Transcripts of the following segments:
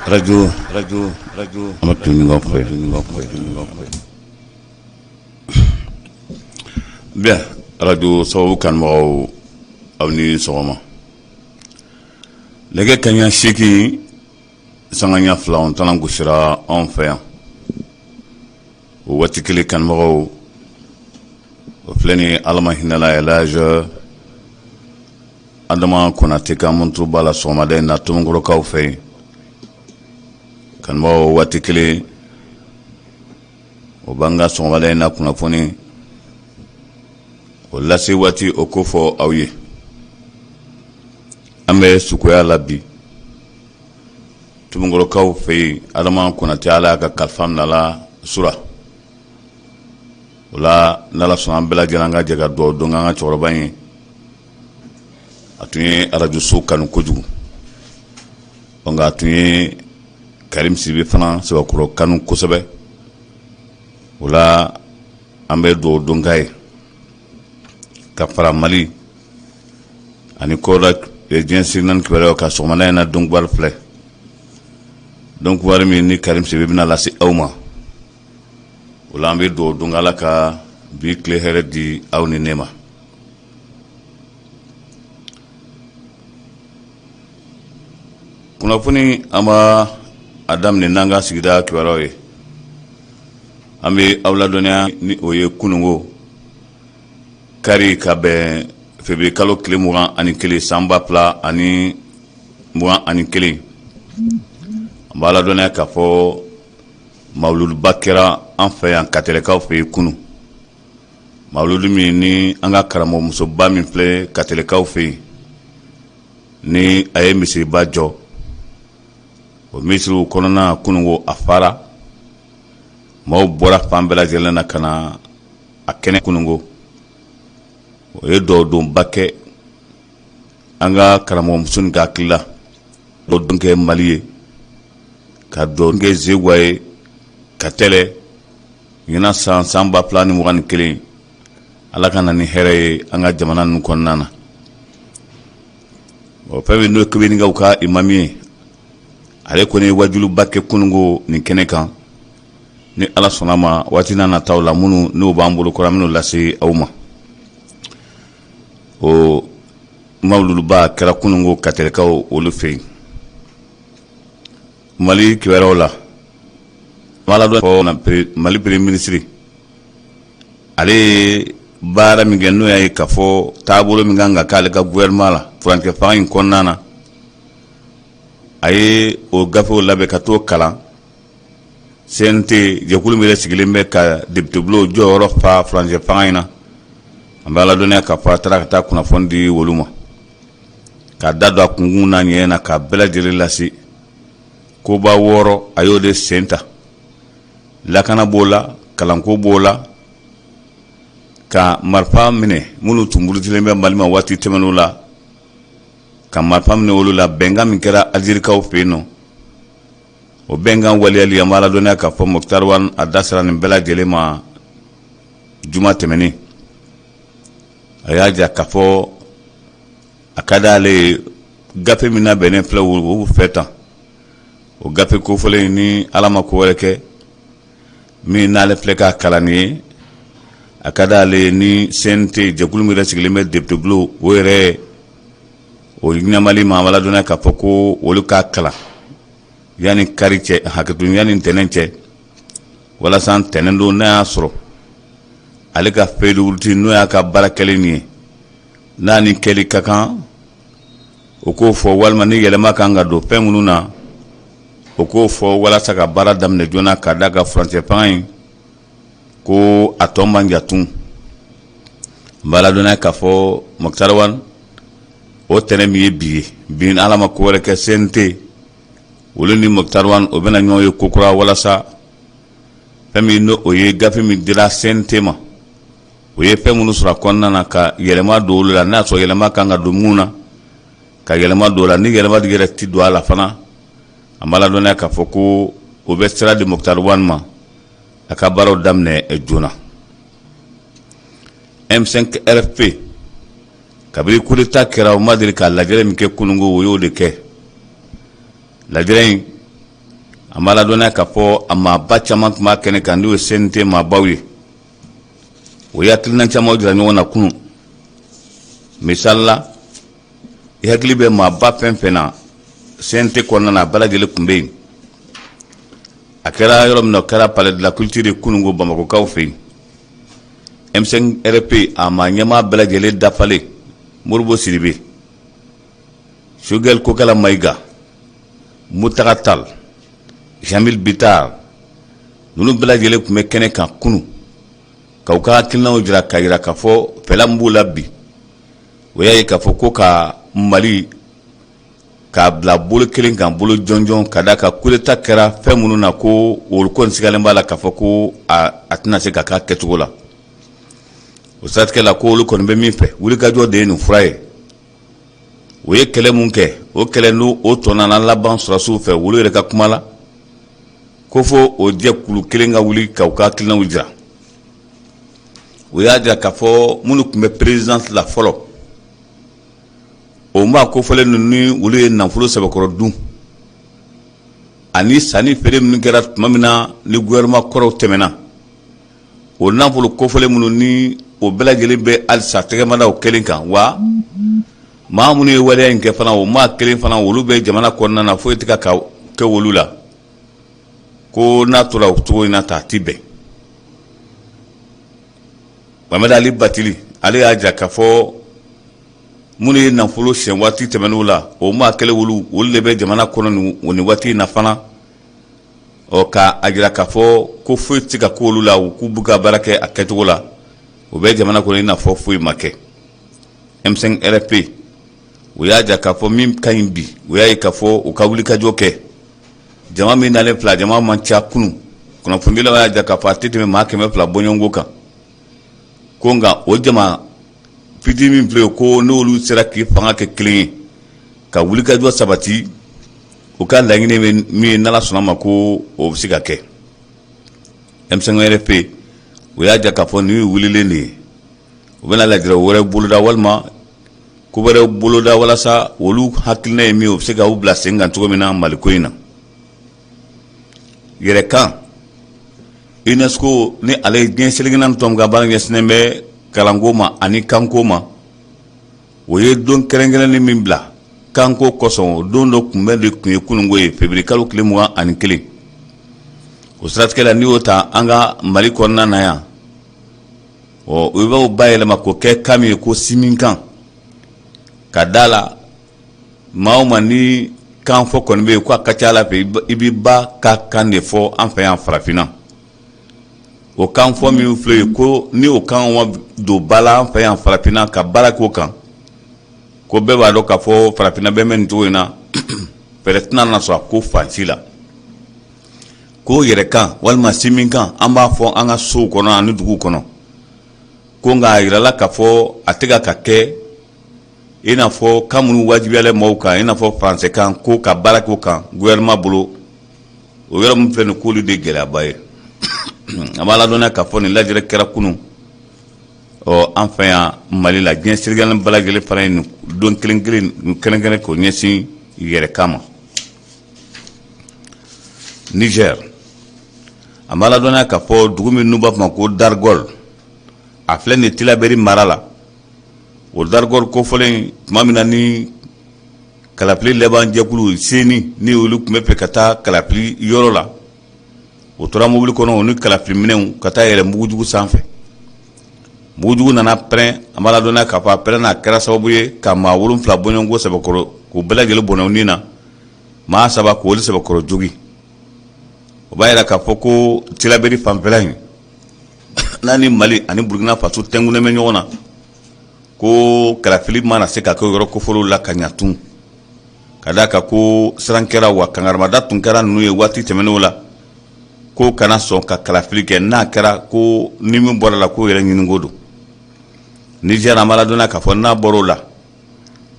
Radio radio radio an bɛ tun fɛ bien. Radio Sababu kanubagaw, aw ni sɔgɔma. Nɛgɛ kaɲa 8 sanga ɲɛ 2 o tana gosira anw fɛ yan. O waati kelen, kanubagaw, o filɛ ni Ala ma hinɛla Elhadj Adama Konate ka monturuba la sɔgɔmada in na Tomikɔrɔkaw fɛ yen. Kanubagaw, waati kelen o b'an ka sɔgɔmada in na kunnafoni o lase waati o ko fɔ aw ye. An bɛ sukoya la bi Tomikɔrɔkaw fɛ yen. Adama Konate, Ala y'a ka kalifa minɛ la sura o la. N'Ala sɔnna, an bɛɛ lajɛlen an ka jɛ ka dugawu don an ka cɛkɔrɔba in ye. A tun ye arajoso kanu kojugu, nka a tun ye Karim Sidibe fana sɛbɛkɔrɔ kanu kosɛbɛ. O la, an bɛ dugawu don k'a ye ka fara Mali ani kɔda diɲɛ seleke naani kibaruyaw ka sɔgɔmada in na. Donkibaru filɛ, donkibaru min ni Karim Sidibe bɛna lase aw ma. O la, an bɛ dugawu don Ala ka bi tile hɛrɛ di aw ni ne ma. Kunnafoni, an b'a a daminɛ n'an ka sigida kibaruyaw ye. An bɛ aw ladɔnniya ni o ye kununko kari ka bɛn février kalo tile 21 san 2021, an b'a ladɔnniya k'a fɔ mawuluduba kɛra an fɛ yan Katɛlɛkaw fɛ yen kunun. Mawuludu min ni an ka karamɔgɔmusoba min filɛ Katɛlɛkaw fɛ yen, ni a ye misiriba jɔ, o misiriw kɔnɔna kununko a fara, maaw bɔra fan bɛɛ lajɛlen na ka na a kɛnɛ kununko. O ye dɔwdonba kɛ an ka karamɔgɔmuso nin ka hakili la, dɔ don kɛ Mali ye, ka dɔ kɛ Zeguwa ye Katɛlɛ ɲinan san san 2021. Ala ka na ni hɛrɛ ye an ka jamana ninnu kɔnɔna na. O fɛn min n'o ye Kebenikaw ka imami ye, ale kɔni ye wajuliba kɛ kununko nin kɛnɛ kan. Ni Ala sɔnna ma, waati n'a nataw la, minnu n'o b'an bolo kɔrɔ, an bɛn'o lase aw ma. O mawuluduba kɛra kununko Katɛlɛkaw olu fɛ yen. Mali kibaruyaw la, Mali premier ministre, ale ye baara min kɛ, n'o y'a ye k'a fɔ taabolo min kan ka k'ale ka gouvernement la furancɛ fanga in kɔnɔna na, a ye o gafew labɛn ka t'o kalan CNT jɛkulu min yɛrɛ sigilen bɛ ka député bulon jɔyɔrɔ fa furancɛ fanga in na. An b'a ladɔnniya k'a fɔ a taara ka taa kunnafoni di olu ma, ka da don a kunkun n'a ɲɛ na, ka bɛɛ lajɛlen lase. Koba 6, a y'o de sen ta: lakana b'o la, kalanko b'o la, ka marifa minɛ minnu tun murutilen bɛ Mali ma waati tɛmɛnenw la, ka marifa minɛ olu la, bɛnkan min kɛra Alizerikaw fɛ yen nɔ, o bɛnkan waleyali. An b'a ladɔnniya k'a fɔ Moctar Ouane a da sera nin bɛɛ lajɛlen ma juma tɛmɛnen. A y'a jira k'a fɔ a ka di ale ye, gafe min labɛnnen filɛ u fɛ tan, o gafe kofɔlen, ni Ala ma ko wɛrɛ kɛ, min n'ale filɛ k'a kalan nin ye, a ka di ale ye ni CNT jɛkulu min yɛrɛ sigilen bɛ député bulon, o yɛrɛ o ɲamali ma, an b'a ladɔnniya k'a fɔ ko olu k'a kalan yanni kari cɛ, hakɛto, yanni ntɛnɛn cɛ, walasa ntɛnɛn don, n'a y'a sɔrɔ ale ka feuille de route, n'o y'a ka baara kɛlen nin ye, n'a ni kɛli ka kan, o k'o fɔ, walima ni yɛlɛma kan ka don fɛn minnu na, o k'o fɔ, walasa ka baara daminɛ joona, ka da ka furancɛ fanga in ko a tɔ man jan tun. N b'a ladɔnniya k'a fɔ Moctar Ouane, o tɛnɛn min ye bi ye, bi, Ala ma ko wɛrɛ kɛ, CNT olu ni Moctar Ouane o bɛna ɲɔgɔn ye kokura, walasa fɛn min n'o o ye gafe min dira CNT ma, o ye fɛn minnu sɔrɔ a kɔnɔna na, ka yɛlɛma don olu la, n'a y'a sɔrɔ yɛlɛma kan ka don mun na, ka yɛlɛma don o la. Ni yɛlɛma yɛrɛ ti don a la fana, an b'a ladɔnniya k'a fɔ ko o bɛ sira di Moctar Ouane ma, a ka baaraw daminɛ joona. M5 RFP, kabini coup d'état kɛra, o ma deli ka lajɛrɛ min kɛ kununko, o y'o de kɛ. Lajɛrɛ in An b'a ladɔnniya k'a fɔ a maaba caman tun b'a kɛnɛ kan, n'o ye CNT maabaw ye. O ye hakilina caman jira ɲɔgɔn na kunun. Misali la, i hakili bɛ maaba fɛn fɛn na CNT kɔnɔna na, a bɛɛ lajɛlen tun bɛ yen. A kɛra yɔrɔ min na, o kɛra Palais de la Culture kununko Bamakɔkaw fɛ yen. M5 RFP a maa ɲɛmaa bɛɛ lajɛlen dafalen, Modibo Sidibe, Choguel Kokala Mayiga, Mutaga Tal, Jeamille Bittar, ninnu bɛɛ lajɛlen tun bɛ kɛnɛ kan kunun ka u ka hakilinaw jira, k'a jira k'a fɔ fɛla min b'u la bi, o y'a ye k'a fɔ ko ka Mali k'a bila bolo kelen kan, bolo jɔnjɔn, ka d'a kan coup d'État kɛra fɛn minnu na, ko olu kɔni sigalen b'a la k'a fɔ ko a tɛna se ka k'a kɛcogo la. O siratigɛ la, ko olu kɔni bɛ min fɛ, wulikajɔ de ye nin fura ye. U ye kɛlɛ mun kɛ, o kɛlɛ n'o o tɔ nana laban sɔrɔdasiw fɛ, olu yɛrɛ ka kuma la, ko fo o jɛkulu kelen ka wuli ka u ka hakilinaw jira. O y'a jira k'a fɔ minnu tun bɛ présidence la fɔlɔ, o maa kofɔlen ninnu ni olu ye nafolo sɛbɛkɔrɔ dun ani sanni feere minnu kɛra tuma min na ni gouvernement kɔrɔw tɛmɛna, o nafolo kofɔlen minnu ni o bɛɛ lajɛlen bɛ halisa tɛgɛmadaw kelen kan wa, maa minnu ye waleya in kɛ fana, o maa kelen fana, olu bɛ jamana kɔnɔna na, foyi tɛ ka kɛ olu la, ko n'a tora o cogo in na ta, a ti bɛn. Mohamed Ali Batili, ale y'a jira k'a fɔ minnu ye nafolo siyɛn waati tɛmɛnenw la, o maa kelen olu de bɛ jamana kɔnɔ nin waati in na fana. Ɔ ka a jira k'a fɔ ko foyi tɛ ka k'olu la, u k'u b'u ka baara kɛ a kɛcogo la, u bɛ jamana kɔnɔ i n'a fɔ foyi ma kɛ. M5 RFP, u y'a jira k'a fɔ min ka ɲi bi, u y'a ye k'a fɔ u ka wulikajɔ kɛ. Jama min nalen fila, jama man ca kunun. Kunnafonidilaw y'a jira k'a fɔ a tɛ tɛmɛ maa 200 bɔɲɔgɔnko kan, ko nka o jama fitinin min filɛ, ko n'olu sera k'i fanga kɛ kelen ye ka wulikajɔ sabati, u ka laɲini bɛ min ye, n'Ala sɔnna ma, ko o bɛ se ka kɛ. M5 RFP, u y'a jira k'a fɔ nin ye wulilen de ye, u bɛna lajɛrɛ wɛrɛ boloda walima ko wɛrɛ boloda walasa olu hakilina ye min ye, u bɛ se ka u bila sen kan cogo min na Maliko in na. Yɛrɛkan, UNESCO ni ale ye diɲɛ seleke naani tɔn ka baara ɲɛsinnen bɛ kalanko ma ani kanko ma, o ye don kɛrɛnkɛrɛnnen min bila kanko kosɔn, o don dɔ kunbɛn de tun ye kununko ye, février kalo tile 21. O siratigɛ la, n'i y'o ta an ka Mali kɔnɔna na yan, ɔ u b'o bayɛlɛma k'o kɛ kan min ye ko siminkan, ka da la maa o maa ni kan fɔ kɔni bɛ yen, ko a ka ca a la fɛ i b'i ba ka kan de fɔ an fɛ yan farafinna. O kan fɔ min filɛ ye, ko ni o kan ma don ba la an fɛ yan farafinna ka baara k'o kan, ko bɛɛ b'a dɔn k'a fɔ farafinna bɛ mɛn nin cogo in na, fɛɛrɛ tɛna na sɔrɔ a ko fan si la. Ko yɛrɛkan walima siminkan, an b'a fɔ an ka sow kɔnɔ ani duguw kɔnɔ, ko nka a yirala k'a fɔ a tɛ ka kɛ i n'a fɔ kan minnu wajibiyalen maaw kan, i n'a fɔ faransɛkan, ko ka baara k'o kan gouvernement bolo. O yɔrɔ min filɛ nin, k'olu de gɛlɛyaba ye. An b'a ladɔnniya k'a fɔ nin lajɛrɛ kɛra kunun, ɔ an fɛ yan Mali la. Diɲɛ seleke naani bɛɛ lajɛlen fana ye nin don kelen kelen kɛrɛnkɛrɛn k'o ɲɛsin yɛrɛkan ma. Niger, an b'a ladɔnniya k'a fɔ dugu min n'u b'a fɔ ma ko Dargol, a filɛ nin Tilaberi mara la. O Dargol kofɔlen, tuma min na ni kalafili laban jɛkulu CENI ni olu tun bɛ fɛ ka taa kalafili yɔrɔ la, o tora mobili kɔnɔ, o ni kalafili minɛnw, ka taa yɛlɛ mugujugu sanfɛ. Mugujugu nana pɛrɛn. An b'a ladɔnniya k'a fɔ a pɛrɛnna, a kɛra sababu ye ka maa 7 bɔɲɔgɔnko sɛbɛkɔrɔ, k'u bɛɛ lajɛlen bɔnɛ u ni na, maa 3 k'olu sɛbɛkɔrɔ jogi. O b'a yira k'a fɔ ko Tilaberi fanfɛla in n'a ni Mali ani Burukina Faso tɛnkunnen bɛ ɲɔgɔn na, ko kalafili mana se ka kɛ yɔrɔ kofɔlenw la ka ɲa tun, ka d'a kan ko siran kɛra wa kangarimada tun kɛra ninnu ye waati tɛmɛnenw la, ko kana sɔn ka kalafili kɛ, n'a kɛra ko ni min bɔra la, k'o yɛrɛ ɲininko don. Niger, an b'a ladɔnniya k'a fɔ n'a bɔr'o la,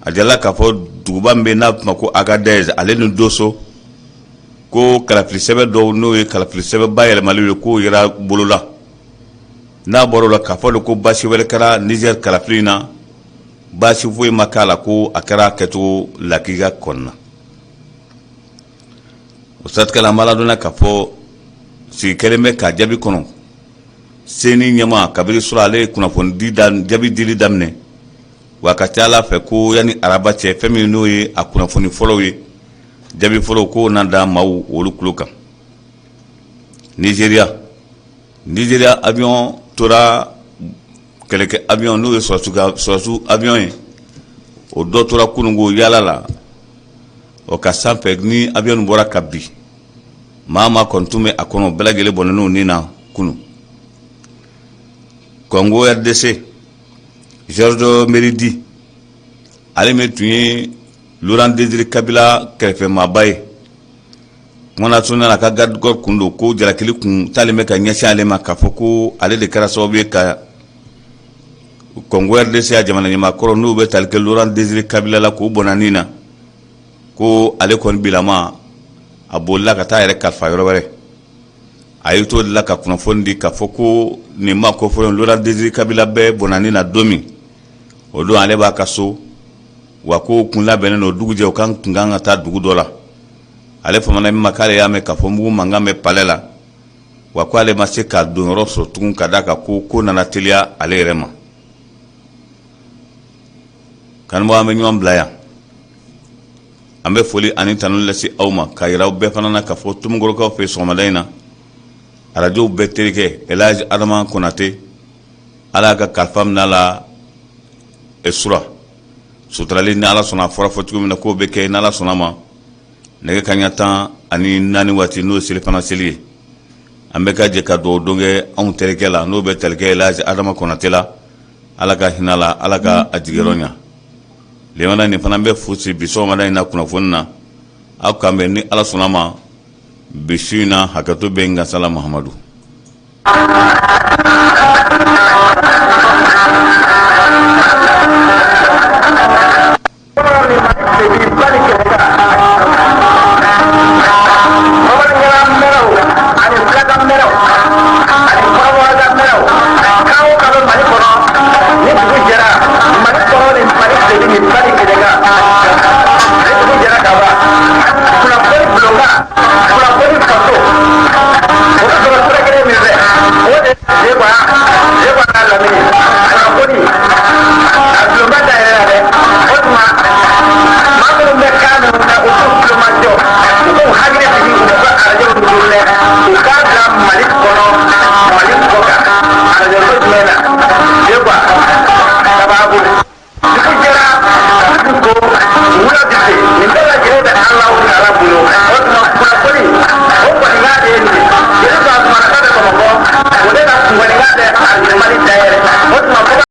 a jirala k'a fɔ duguba min bɛ n'a bɛ f'o ma ko Agadez, ale ni Doso, ko kalafili sɛbɛn dɔw, n'o ye kalafili sɛbɛn bayɛlɛmali ye, k'o yera bolo la. N'a bɔr'o la, k'a fɔ de ko baasi wɛrɛ kɛra Niger kalafili in na, baasi foyi ma k'a la, ko a kɛra kɛcogo lakika kɔnɔna. O siratigɛ la, an b'a ladɔnniya k'a fɔ sigi kɛlen bɛ ka jaabi kɔnɔ. CENI ɲɛmaa kabiri surɔ, ale ye kunnafoni di jaabi dili daminɛ, wa ka ca ala fɛ ko yanni araba cɛ, fɛn min n'o ye a kunnafoni fɔlɔw ye, jaabi fɔlɔw k'o na da maaw olu tulo kan. Nizeriya, Nizeriya avion tora, kɛlɛkɛ avion n'o ye sɔrɔsiw avion ye, o dɔ tora kununko yaala la o ka sanfɛ. Ni avion bɔra ka bin, maa maa kɔni tun bɛ a kɔnɔ, bɛɛ lajɛlen bɔnɛn'u ni na kunun. Congo RDC, Georges Meridi, ale min tun ye Laurent Désiré Kabila kɛrɛfɛmaaba ye, kumana surunya na, a ka garde corps kun don, ko jalakili kun talen bɛ ka ɲɛsin ale ma k'a fɔ ko ale de kɛra sababu ye ka Congo RDC ya jamana ɲɛmaa kɔrɔ n'o bɛ tali kɛ Laurent Désiré Kabila la, k'o bɔnna ni na, ko ale kɔni bilama a bolila ka taa yɛrɛ kalifa yɔrɔ wɛrɛ. A y'i t'o de la ka kunnafoni di k'a fɔ ko nin maa kofɔlen Laurent Désiré Kabila bɛ bɔnna ni na don min, o don ale b'a ka so, wa ko kun labɛnnen don, dugujɛ o kan kun kan ka taa dugu dɔ la. Ale famana min ma, k'ale y'a mɛn k'a fɔ mugu mankan bɛ palais la, wa ko ale ma se ka don yɔrɔ sɔrɔ tugun, ka d'a kan ko ko nana teliya ale yɛrɛ ma. Kanubagaw, an bɛ ɲɔgɔn bila yan. An bɛ foli ani tanu lase aw ma, k'a yira aw bɛɛ fana na k'a fɔ Tomikɔrɔkaw fɛ sɔgɔmada in na, arajow bɛɛ terikɛ Elhaji Adama Konate, Ala y'a ka kalifa minɛ a la sura suturali. Ni Ala sɔnna, a fɔra fɔ cogo min na k'o bɛ kɛ, ni Ala sɔnna ma, nɛgɛ kanɲɛ 14 waati, n'o ye selifana seli ye, an bɛ ka jɛ ka dugawu don kɛ anw terikɛ la, n'o bɛ tali kɛ Elhaji Adama Konate la. Ala ka hinɛ la, Ala ka a jigiyɔrɔ ɲa. Lemana nin fana bɛ fu siri bi sɔgɔmada in na kunnafoni na. Aw k'an bɛn ni Ala sɔnna ma bi su in na. Hakɛto bɛ n kasala Mahamadu.